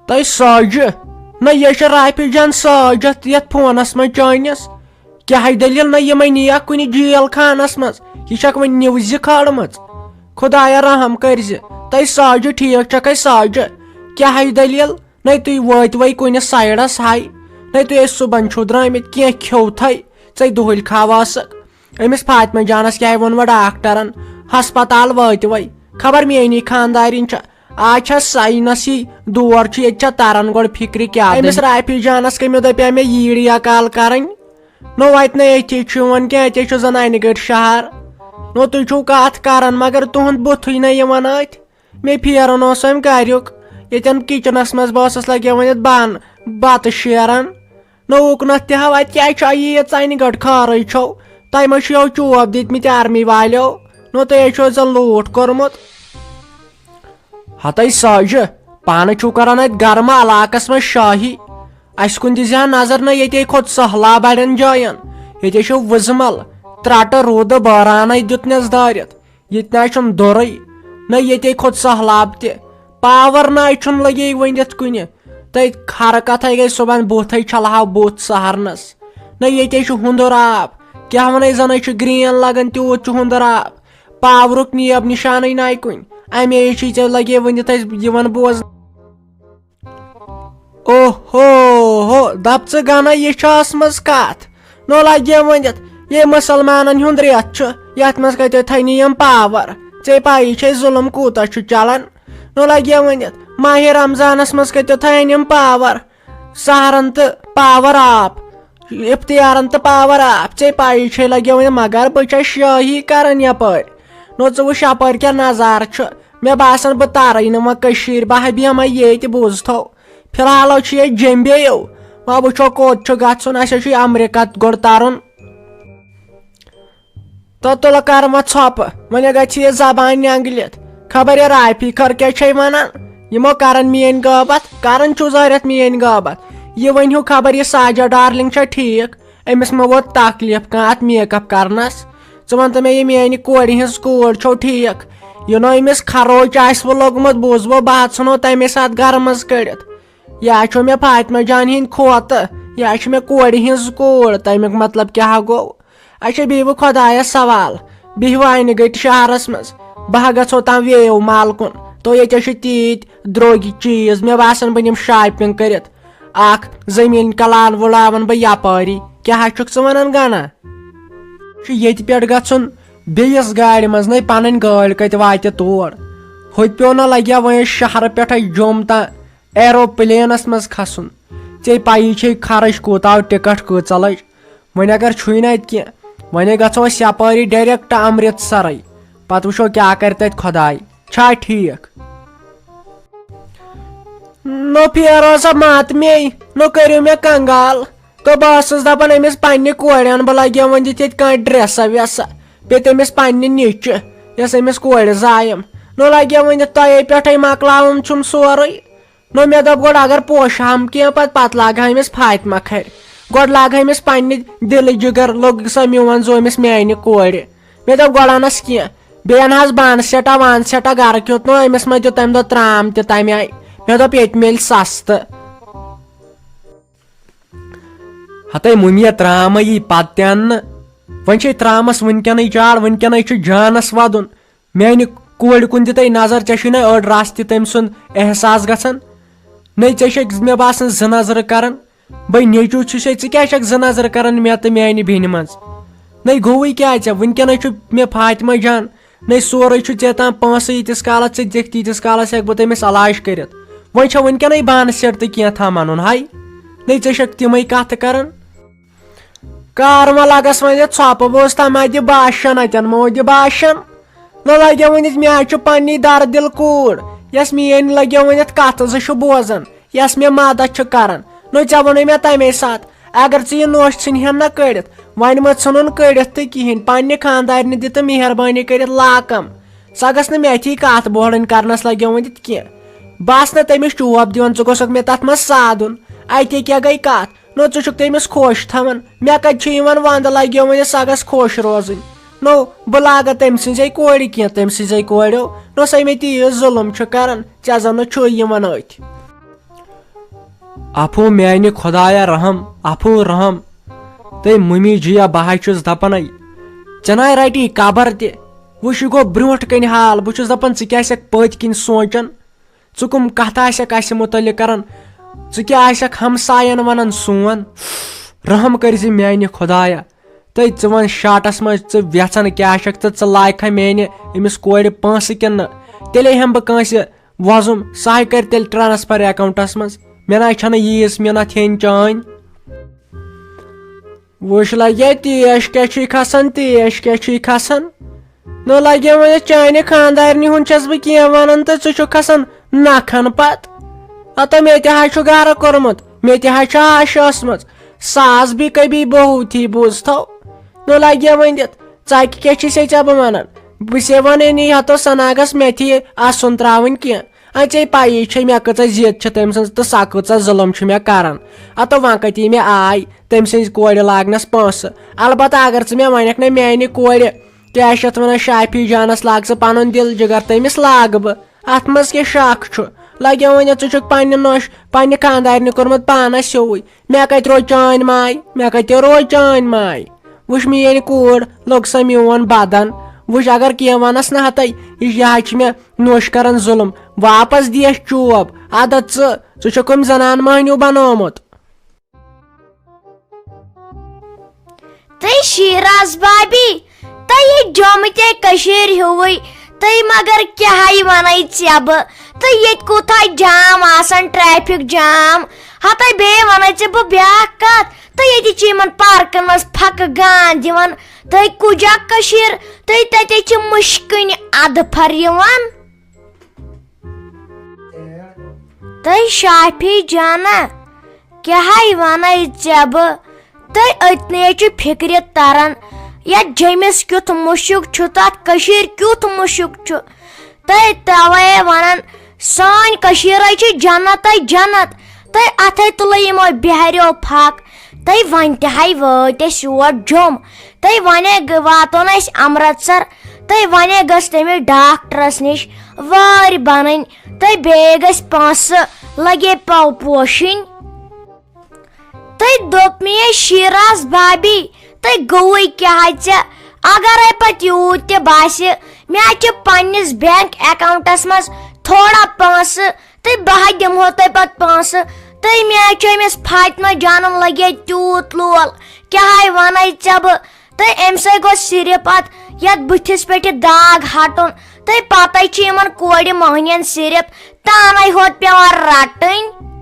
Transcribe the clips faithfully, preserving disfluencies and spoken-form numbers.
تۄہہِ ساجہِ؟ نہ، یہِ چھِ رافی جان ساج یتھ، یتھ فونس منٛز چٲنِس۔ کیٛاہ ہے دٔلیٖل؟ نہ، یِمے نِیَکھ کُنہِ جیل خانس منٛز۔ یہِ چھکھ وۄنۍ نِوزِ کھٲلمٕژ؟ خدایا رحم کٔرزِ۔ تۄہہِ ساجہِ؟ ٹھیٖک چھکھے ساجہِ؟ کیٛاہ ہے دٔلیٖل؟ نَے تُہۍ وٲتۍ وَے کُنہِ سایڈس ہاے، نَے تُہۍ ٲسۍ صُبحن چھِو درٛٲمٕتۍ، کینٛہہ کھیوٚو تھَے، ژَے دُہٕلۍ کھاواسہٕ۔ أمِس فاطمہ جانس کیٛاہ ووٚن وۄنۍ ڈاکٹرن؟ ہسپتال وٲتۍ وَے۔ خبر میٛٲنی خاندارِنۍ چھےٚ، آز چھےٚ ساینسی دور چھُ، ییٚتہِ چھےٚ تران گۄڈٕ فِکرِ کیٛاہ أمِس دٔلیٖل۔ رافی جانس کٔمۍ دَپیٛاو مےٚ ییٖرۍ یا کال کرٕنۍ؟ نو، وَتہِ نَے أتھی چھُ یِوان کینٛہہ، أتی چھُ زن انہِ گٔٹۍ شہر۔ نو، تُہۍ چھِو کتھ کران، مگر تُہُنٛد بُتھٕے نَے یِوان أتھۍ۔ مےٚ پھیرُن اوس أمۍ گریُک۔ ییٚتٮ۪ن کِچنس منٛز بہٕ اوسُس لگیومُت بانہٕ بتہٕ شیران۔ نہ اُکنتھ تہِ ہا، اتہِ کیٛازِ چھُ یہِ ژنہِ گٔٹ خٲرٕے چھو؟ تۄہہِ ما چھِو چوب دِتمٕتۍ آرمی والیو؟ نہ تُہۍ ہے چھِو زن لوٗٹھ کوٚرمُت۔ ہتے ساجہِ، پانہٕ چھِو کران اتہِ گرمہٕ علاقس منٛز شٲہی۔ اسہِ کُن دِزِ ہا نظر، نہ ییٚتے کھوٚت سہلاب بڑٮ۪ن جاین۔ ییٚتے چھُ وُزمل، ترٛٹہٕ روٗدٕ بٲرانٕے دیُتنس دٲرِتھ۔ ییٚتہِ نہ چھُنہٕ دورٕے، نہ ییٚتے کھوٚت سہلاب تہِ۔ پاور نہ چھُنہٕ لگے ؤنِتھ کُنہِ۔ تہٕ خرٕ کتھے گٔے صُبحن بُتھے چھلہاو بُتھ سہرنس۔ نہ ییٚتے چھُ ہُنٛدُر آب۔ کیٛاہ ونے زنے چھُ گرین لگان، تیوٗت چھُ ہُنٛدُر آب۔ پاورُک نیب نشانٕے ناے کُنہِ۔ امے چھُے ژےٚ لگے ؤنِتھ اسہِ یِوان بوزنہٕ۔ اوہو ہو، دپ ژٕ گنا، یہِ چھِ ٲسمٕژ کتھ۔ نو لگے ؤنِتھ، یے مسلمانن ہُنٛد رٮ۪تھ چھُ، یتھ منٛز کتہِ تھاونہِ یِم پاور؟ ژےٚ پایی چھے ظلم کوٗتاہ چھُ چلان۔ نو لگے ؤنِتھ، ماہِ رمضانس منٛز کتہِ تھاون یِم پاور؟ سحرن تہٕ پاور آپ، افطارن تہٕ پاور آپ، ژےٚ پایی چھے لگے ؤنِتھ، مگر بہٕ چھس شٲہی کران یپٲرۍ۔ نو ژٕ وٕچھ یپٲرۍ کیٛاہ نظارٕ چھُ۔ مےٚ باسان بہٕ ترٕے نہٕ وۄنۍ کٔشیٖرِ، بہٕ ہا بیٚہمے ییٚتہِ بوٗزتھو۔ فی الحال چھُ ییٚتہِ جیمبیو۔ وۄنۍ وٕچھو کوٚت چھُ گژھُن، اَسہِ حظ چھُ یہِ امریکہ گۄڈٕ ترُن۔ تہٕ تُلہٕ کر وۄنۍ ژھۄپہٕ، وۄنۍ گژھِ یہِ زبان نینگلِتھ۔ خبر یہِ رافی خٲر کیٛاہ چھے ونان؟ یِمو کرن میٲنۍ غٲبت، کران چھُ ظٲہرتھ میٲنۍ غٲبت۔ یہِ ؤنِو خبر یہِ ساجہ ڈارلنگ چھا ٹھیٖک؟ أمِس ما ووت تکلیف کانٛہہ اتھ میک اپ کرنس؟ ژٕ وَن تہٕ مےٚ، یہِ میٛانہِ کورِ ہٕنٛز کوٗر چھو ٹھیٖک؟ یہِ نہٕ أمِس خروچ آسہِ وۄنۍ لوٚگمُت، بوٗزوٕ بہٕ ژھٕنو تَمے ساتہٕ گرٕ منٛز کٔڑِتھ۔ یا چھو مےٚ فاطمہ جان ہٕنٛدۍ کھوتہٕ، یا چھِ مےٚ کورِ ہٕنٛز کوٗر، تَمیُک مطلب کیٛاہ گوٚو؟ اچھا، بیٚیہِ وۄنۍ خۄدایس سوال، بیٚہوٕ انہِ گٔٹۍ شہرس منٛز، بہٕ ہا گژھو تام ویو مال کُن، تو ییٚتہِ چھِ تیٖتۍ درٛوگۍ چیٖز، مےٚ باسان بہٕ نِمہٕ شاپنگ کٔرِتھ۔ اکھ زٔمیٖن کلان وُڑاون بہٕ یپٲری۔ کیٛاہ چھُکھ ژٕ ونان گنا؟ چھُ ییٚتہِ پٮ۪ٹھ گژھُن بیٚیِس گاڑِ منٛز، نَے پنٕنۍ گٲڑۍ کتہِ واتہِ تور؟ ہُتہِ پیوٚو نہ لگیا وۄنۍ شہرٕ پٮ۪ٹھے جوٚم تام ایروپلینس منٛز کھسُن۔ ژےٚ پَیی چھے خرٕچ کوٗتاہ، ٹکٹ کۭژاہ لٔج۔ وۄنۍ اگر چھُے نہٕ اَتہِ کینٛہہ، وۄنۍ گژھو أسۍ یپٲری ڈایریکٹ امرتسرے، پتہٕ وٕچھو کیٛاہ کرِ تتہِ خۄداے۔ چھا ٹھیٖک؟ نو پھیرو سا مات مے، نو کٔرِو مےٚ کنگال۔ تو بہٕ ٲسٕس دپان أمِس پننہِ کورِ انہٕ بہٕ لگیو وۄنۍ دِتھ ییٚتہِ کانٛہہ ڈریسا ویسا، بیٚیہِ تٔمِس پننہِ نیٚچہِ، یۄس أمِس کورِ زایم۔ نو لگیو وۄنۍ دِتھ تۄہے پٮ۪ٹھے مۄکلاوُن چھُم سورُے۔ نو مےٚ دوٚپ گۄڈٕ اگر پوشہٕ ہم کینٛہہ، پتہٕ، پتہٕ لاگہٕ ہا أمِس فاطمہ کھرِ۔ گۄڈٕ لاگہٕ ہا أمِس پننہِ دِلٕچ جگر، لوٚگ سا میون زوٗ أمِس میانہِ کورِ۔ مےٚ دوٚپ گۄڈٕ انس کینٛہہ۔ بیٚیہِ انہٕ ہس بانہٕ سیٹا وانہٕ سیٹا گرٕ کیُتھ نو، أمِس ما دیُت تمہِ دۄہ ترام تہِ تمہِ آیہِ۔ مےٚ دوٚپ ییٚتہِ میلہِ سستہٕ۔ ہتے مُمیا ترام یی پتہٕ تہِ اننہٕ۔ وۄنۍ چھے ترامس وٕنکیٚنٕے چاڑ، وٕنکیٚنٕے چھُ جانس ودُن۔ میانہِ کورِ کُن دِتے نظر، ژےٚ چھُے نہ أڑ رژھ تہِ تٔمۍ سُنٛد احساس گژھان؟ نے ژےٚ چھکھ مےٚ باسان زٕ نظرٕ کران۔ بے نیٚچو چھُسے، ژٕ کیٛازِ چھکھ زٕ نظرٕ کران مےٚ تہٕ میانہِ بیٚنہِ منٛز؟ نے گوٚوٕے کیٛاہ ژےٚ؟ وٕنکیٚنَے چھُ مےٚ فاطمہ جان، نے سورُے چھُ ژےٚ تام پونٛسہٕ، ییٖتِس کالس ژٕ دِکھ تیٖتِس کالس ہٮ۪کہٕ بہٕ تٔمِس علاج کٔرِتھ۔ وۄنۍ چھا وٕنکیٚنَے بانہٕ سیٹ تہٕ کینٛہہ تام اَنُن ہاے؟ نے ژےٚ چھکھ تِمے کتھٕ کران۔ کار ما لگس وۄنۍ یتھ ژھۄپہٕ، بہٕ اوسُس تام اتہِ باشن، اتٮ۪ن مو دِ باشن۔ نہ لگیو ؤنِتھ، مےٚ حظ چھُ پننی دردِل کوٗر، یۄس میٲنۍ لگیو ؤنِتھ کتھٕ زٕ چھُ بوزان، یۄس مےٚ مدد چھُ کران۔ نو ژےٚ ووٚنُے مےٚ تمے ساتہٕ، اگر ژٕ یہِ نوٚش ژھٕنہِ ہن نہ کٔڑِتھ، وۄنۍ مہ ژھٕنُن کٔڑِتھ تہٕ کِہینۍ، پننہِ خاندارنہِ دِ تہٕ مہربٲنی کٔرِتھ لاکم۔ سۄ گٔژھ نہٕ مےٚ تھی کتھ بوڑٕنۍ کرنس لگیو ؤنِتھ کینٛہہ۔ بہٕ آسہٕ نہٕ تٔمِس چوب دِوان، ژٕ گوٚژھکھ مےٚ تتھ منٛز سادُن۔ اتہِ کیٛاہ گٔے کتھ؟ نہ ژٕ چھُکھ تٔمِس خۄش تھاوان، مےٚ کتہِ چھُ یِوان ونٛدٕ لگیو وۄنۍ سۄ گژھِ خۄش روزٕنۍ۔ نو بہٕ لاگہٕ تٔمۍ سٕنٛزے کورِ کینٛہہ، تٔمۍ سٕنٛزے کورٮ۪و۔ نہ سۄ مےٚ تیٖژ ظُلُم چھُ کران، ژےٚ زن نہٕ چھُے یِوان أتھۍ۔ افو میانہِ خدایا رحم، افو رحم۔ تہٕ ممی جیا، بہٕ حظ چھُس دپان، ژےٚ ناے رٹی قبر تہِ؟ وٕچھ، یہِ گوٚو برونٛٹھ کنہِ حال۔ بہٕ چھُس دپان، ژٕ کیٛاہ آسکھ پٔتۍ کِنۍ سونٛچان؟ ژٕ کٕم کتھٕ آسکھ اسہِ متعلق کران؟ ژٕ کیٛاہ آسکھ ہمساین ونان سون؟ رحم کٔرۍ زِ میانہِ خدایا۔ تہٕ ژٕ وَن شاٹس منٛز، ژٕ یژھان کیٛاہ چھکھ تہٕ ژٕ لاگکھا میانہِ أمِس کورِ پونٛسہٕ کِنہٕ نہٕ؟ تیٚلے ہٮ۪مہٕ بہٕ کٲنٛسہِ وۄزُم، سُہ ہا کرِ تیٚلہِ ٹرانسفر اکاونٹس منٛز۔ مےٚ نہ چھنہٕ ییٖژ مِنت ہیٚنۍ چٲنۍ۔ وٕچھ لگے، تیش کیٛاہ چھُے کھسان، تیش کیٛاہ چھُے کھسان؟ نہ لگے وۄنۍ یتھ چانہِ خاندارنہِ ہُنٛد چھَس بہٕ کینٛہہ وَنان تہٕ ژٕ چھُکھ کھسان نَکھَن پتہٕ۔ ہتو مےٚ تہِ حظ چھُ گرٕ کوٚرمُت، مےٚ تہِ حظ چھِ آش ٲسمٕژ۔ ساس بھی کبھی بہو تھی، بوٗزتھو۔ نہ لگے وۄنۍ دِتھ، ژکہِ کیٛاہ چھِ سے ژےٚ بہٕ وَنان؟ بہٕ سے وَنے نہٕ یہِ ہتو سناگس مےٚ تہِ یہِ اَسُن ترٛاوٕنۍ کینٛہہ۔ اَ، ژےٚ پَیی چھے مےٚ کۭژاہ ضد چھِ تٔمۍ سٕنٛز تہٕ سۄ کۭژاہ ظُلم چھِ مےٚ کران۔ ہتو وۄنۍ کَتہِ یی مےٚ آے تٔمۍ سٕنٛزِ کورِ لاگنس پونٛسہٕ؟ البتہ اگر ژٕ مےٚ وَنکھ نہ میانہِ کورِ، کیٛاہ چھِ اَتھ وَنان، شافی جانَس لاگ ژٕ پَنُن دِل جِگر، تٔمِس لاگہٕ بہٕ۔ اَتھ منٛز کیٛاہ شک چھُ؟ لَگیو وۄنۍ، ژٕ چھُکھ پنٛنہِ نۄش، پنٛنہِ خانٛدارنہِ کوٚرمُت پانَس ہیوٗوٕے۔ مےٚ کَتہِ روزِ چٲنۍ ماے؟ مےٚ کَتہِ روزِ چٲنۍ ماے؟ وٕچھ میٛٲنۍ کوٗر، لوٚگ سا میون بدن۔ وٕچھ، اگر کینٛہہ وَنَس نہ ہَتَے، یہِ، یہِ حظ چھِ مےٚ نوٚش کَران ظُلم۔ واپس دِیَس چوب۔ اَدٕ ژٕ، ژٕ چھُکھ أمۍ زنان مٔہنیوٗ بنومُت۔ تہٕ شیراز بابی، تہٕ یہِ جوٚم تہِ کٔشیٖرِ ہیوٗوٕے، تہٕ مگر کیٛاہ ہَے وَنَے ژےٚ بہٕ، تہٕ ییٚتہِ کوٗتاہ جام آسان، ٹریفک جام۔ ہَتَے بیٚیہِ وَنَے ژےٚ بہٕ بیٛاکھ کَتھ، تہٕ ییٚتہِ چھِ یِمَن پارکَن منٛز پھَکہٕ گانٛد یِوان، تہٕ کُجا کٔشیٖر، تہٕ تَتہِ چھِ مُشکِنۍ اَدٕ پھَر یِوان۔ تہٕ شافی جانہ، کیٛاہ ہَے وَنَے ژےٚ بہٕ؟ تہٕ أتنٕے چھُ فِکرِ تَران، یَتھ جیٚمِس کیُتھ مُشُک چھُ، تَتھ کٔشیٖرِ کیُتھ مُشُک چھُ۔ تہٕ تَوَے وَنان، سٲنۍ کٔشیٖرَے چھِ جنتَے جنت۔ تہٕ اَتھَے تُلہٕ یِمو بِہاریو پھَکھ۔ تہٕ وۄنۍ تہِ ہَے وٲتۍ أسۍ یور جوٚم۔ تہٕ وۄنۍ گٔ-، واتو نہٕ أسۍ امرتسر۔ تہٕ وۄنۍ گٔژھ تٔمِس ڈاکٹرس نِش وٲرۍ بنٕنۍ۔ تہٕ بیٚیہِ گٔژھۍ پونٛسہٕ لگے پاو پوشِنۍ۔ تہٕ دوٚپ مےٚ، شیراز بابی، تہٕ گوٚوُے کیٛاہ ژےٚ؟ اگرے پتہٕ یوٗت تہِ باسہِ، مےٚ چھِ پننِس بینک اکاونٹس منٛز تھوڑا پونٛسہٕ، تہٕ بہٕ ہا دِمہو تۄہہِ پتہٕ پونٛسہٕ۔ تہٕ مےٚ چھُ أمِس فاطمہ جانن لگے تیوٗت لول، کیٛاہ ہاے ونے ژےٚ بہٕ؟ تہٕ أمۍ سۭتۍ گوٚژھ صرف اتھ یتھ بٕتھِس پٮ۪ٹھ یہِ داغ ہٹُن۔ تہٕ پتے چھِ یِمن کورِ مۄہنین صرف تانے ہوت پٮ۪وان رٹٕنۍ۔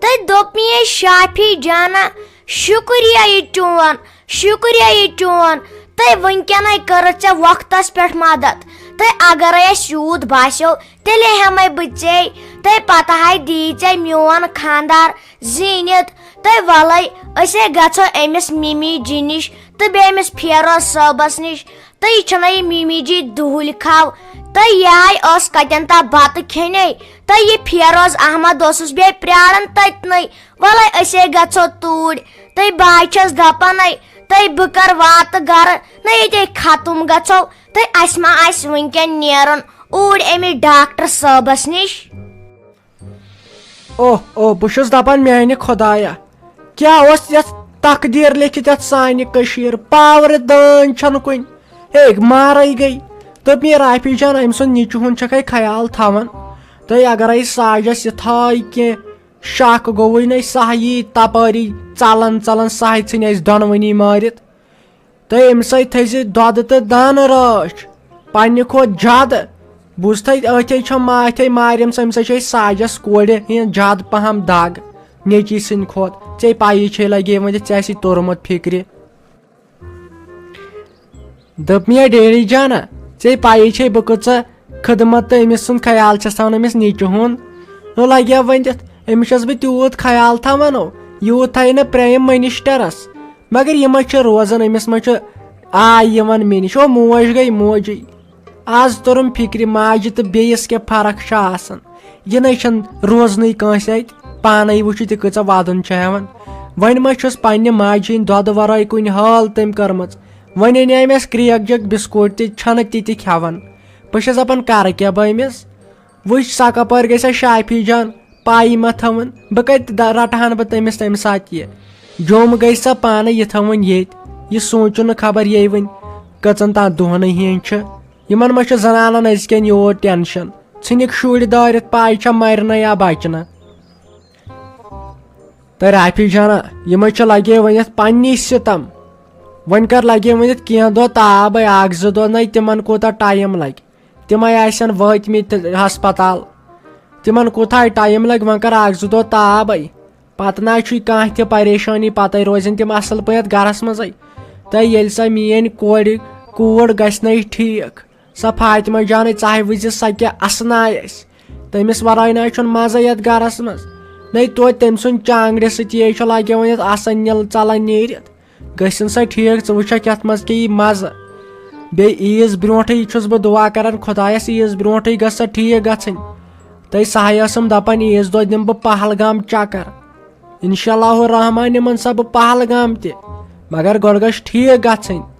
تہٕ دوٚپ مےٚ، شافی جانہ، شُکریہ یہِ چون، شُکریہ یہِ چون۔ تہٕ وٕنکیٚنَے کٔرٕتھ ژےٚ وقتس پٮ۪ٹھ مدد۔ تہٕ اگرے اَسہِ یوٗت باسیو، تیٚلے ہٮ۪مَے بہٕ ژے۔ تہٕ پتہٕ ہاے دی ژےٚ میون خاندار زیٖنِتھ۔ تہٕ وَلَے، أسے گژھو أمِس مِمی جی نِش تہٕ بیٚیہِ أمِس فیروز صٲبَس نِش۔ تہٕ یہِ چھَنہ یہِ مِمی جی دُہُلۍ کھاو۔ تہٕ یہِ ہاے ٲس کَتٮ۪ن تام بَتہٕ کھیٚنے۔ تہٕ یہِ فیروز احمد اوسُس بیٚیہِ پرٛاران تٔتنٕے۔ وَلَے، أسے گژھو توٗرۍ۔ تہٕ بہٕ ہاے چھَس دَپانَے، تہٕ بہٕ کَر واتہٕ گَرٕ، نہ ییٚتے ختم گژھو۔ تہٕ اَسہِ ما آسہِ وٕنکٮ۪ن نیرُن اوٗرۍ أمِس ڈاکٹر صٲبَس نِش؟ اوہ، اوہ، بہٕ چھُس دَپان، میٛانہِ خۄدایا، کیٛاہ اوس یَتھ تقدیٖر لیٚکھِتھ یَتھ سانہِ کٔشیٖرِ؟ پاورٕ دٲنۍ چھَنہٕ کُنہِ۔ ہے، مارَے گٔے۔ دوٚپ مےٚ، رافی جان، أمۍ سُنٛد نیٚچوٗ ہُنٛد چھَکھَے خیال تھاوان۔ تہٕ اگرَے ساجَس یہِ تھایہِ کینٛہہ شَکھ گوٚوُے نَے، سَہ یی تَپٲری ژَلان ژَلان، سَہ ژھٕنہِ اَسہِ دۄنوٕنی مٲرِتھ۔ تہٕ أمِس سۭتۍ تھٲیزِ دۄدٕ تہٕ دانہٕ رٲچھ پننہِ کھۄتہٕ زیادٕ۔ بوٗزتھٕے، أتھے چھم ماے، أتھے مارِ أمِس، أمِس سۭتۍ چھِ أسۍ ساجس کورِ ہٕنٛز زیادٕ پہم دگ نیٚچی سٕنٛدِ کھۄتہٕ۔ ژےٚ پایی چھے لگے وۄنۍ ژےٚ آسی توٚرمُت فکرِ۔ دوٚپ مےٚ، ڈیڈی جانا، ژےٚ پایی چھے بہٕ کۭژاہ خدمت تہٕ أمِس سُنٛد خیال چھَس تھاوان أمِس نیٚچوٗ ہُنٛد۔ نو لگیو وۄنۍ دِتھ، أمِس چھَس بہٕ تیوٗت خیال تھاوان، او، یوٗت تھایہِ نہٕ پرٛایِم مِنِسٹرَس۔ مگر یہِ ما چھُ روزان، أمِس ما چھُ آے یِوان مےٚ نِش؟ او، موج گٔے موجی۔ آز توٚرُم فِکرِ، ماجہِ تہٕ بیٚیِس کیٛاہ فرق چھےٚ آسان۔ یہِ نَے چھَنہٕ روزنٕے کٲنٛسہِ اَتہِ، پانَے وٕچھِو تہِ کۭژاہ وَدُن چھےٚ ہٮ۪وان۔ وۄنۍ ما چھُس پنٛنہِ ماجہِ ہِنٛدِ دۄدٕ وَرٲے کُنہِ حال تٔمۍ کٔرمٕژ؟ وۄنۍ اَنے مےٚ کرٛیک جگ بِسکوٗٹ تہِ، چھَنہٕ تہِ تہِ کھٮ۪وان۔ بہٕ چھَس دَپان، کَرٕ کیٛاہ بہٕ أمِس؟ وٕچھ، سۄ کپٲرۍ گژھِ شافی جان؟ پاے ما تھاوٕن؟ بہٕ کتہِ د- رٹہٕ ہن بہٕ تٔمِس تمہِ ساتہٕ یہِ؟ جوٚم گٔے سۄ پانہٕ، یہِ تھاوٕن ییٚتہِ۔ یہِ سونٛچُن نہٕ خبر یہِ وۄنۍ کٔژن تام دۄہن ہِنٛدۍ چھِ۔ یِمن ما چھُ زنانن أزکٮ۪ن یوٗت ٹینشن؟ ژھٕنِکھ شُرۍ دٲرِتھ، پاے چھا مرنہ یا بچنہ؟ تہٕ رافی جانا، یِمے چھِ لگے ؤنِتھ پننی ستم۔ وۄنۍ کر لگے ؤنِتھ کینٛہہ دۄہ تابے، اکھ زٕ دۄہ، نَے تِمن کوٗتاہ ٹایم لگہِ؟ تِمے آسن وٲتمٕتۍ ہسپتال۔ تِمن کوٗتاہ ٹایم لگہِ؟ وۄنۍ کر اکھ زٕ دۄہ تابے۔ پتہٕ نہ چھُے کانٛہہ تہِ پریشٲنی، پتے روزن تِم اصل پٲٹھۍ گرس منٛزے۔ تہٕ ییٚلہِ سۄ میٲنۍ کورِ، کوٗر گژھِ نَے ٹھیٖک، سۄ فاطمہ جانٕے ژاہہِ وٕچھِ سۄ کیٛاہ اسناے اَسہِ۔ تٔمِس ورٲے نہ چھُنہٕ مزٕ یتھ گرس منٛز۔ نَے توتہِ تٔمۍ سُنٛد چانگڑِ سۭتۍ یے چھُ لگیومُت آسان نِل ژلان نیٖرِتھ۔ گٔژھِن سۄ ٹھیٖک، ژٕ وٕچھکھ یتھ منٛز کیٛاہ یی مزٕ۔ بیٚیہِ عیٖز برونٹھٕے چھُس بہٕ دُعا کران خۄدایس، عیٖز برونٹھٕے گٔژھ سۄ ٹھیٖک گژھٕنۍ۔ تہٕ سۄ ہاے ٲسٕم دپان، عیٖز دۄہ دِمہٕ بہٕ پہلگام چکر۔ انشاء اللہ الرحمن نِمن سۄ بہٕ پہلگام تہِ، مگر گۄڈٕ گژھِ ٹھیٖک گژھٕنۍ۔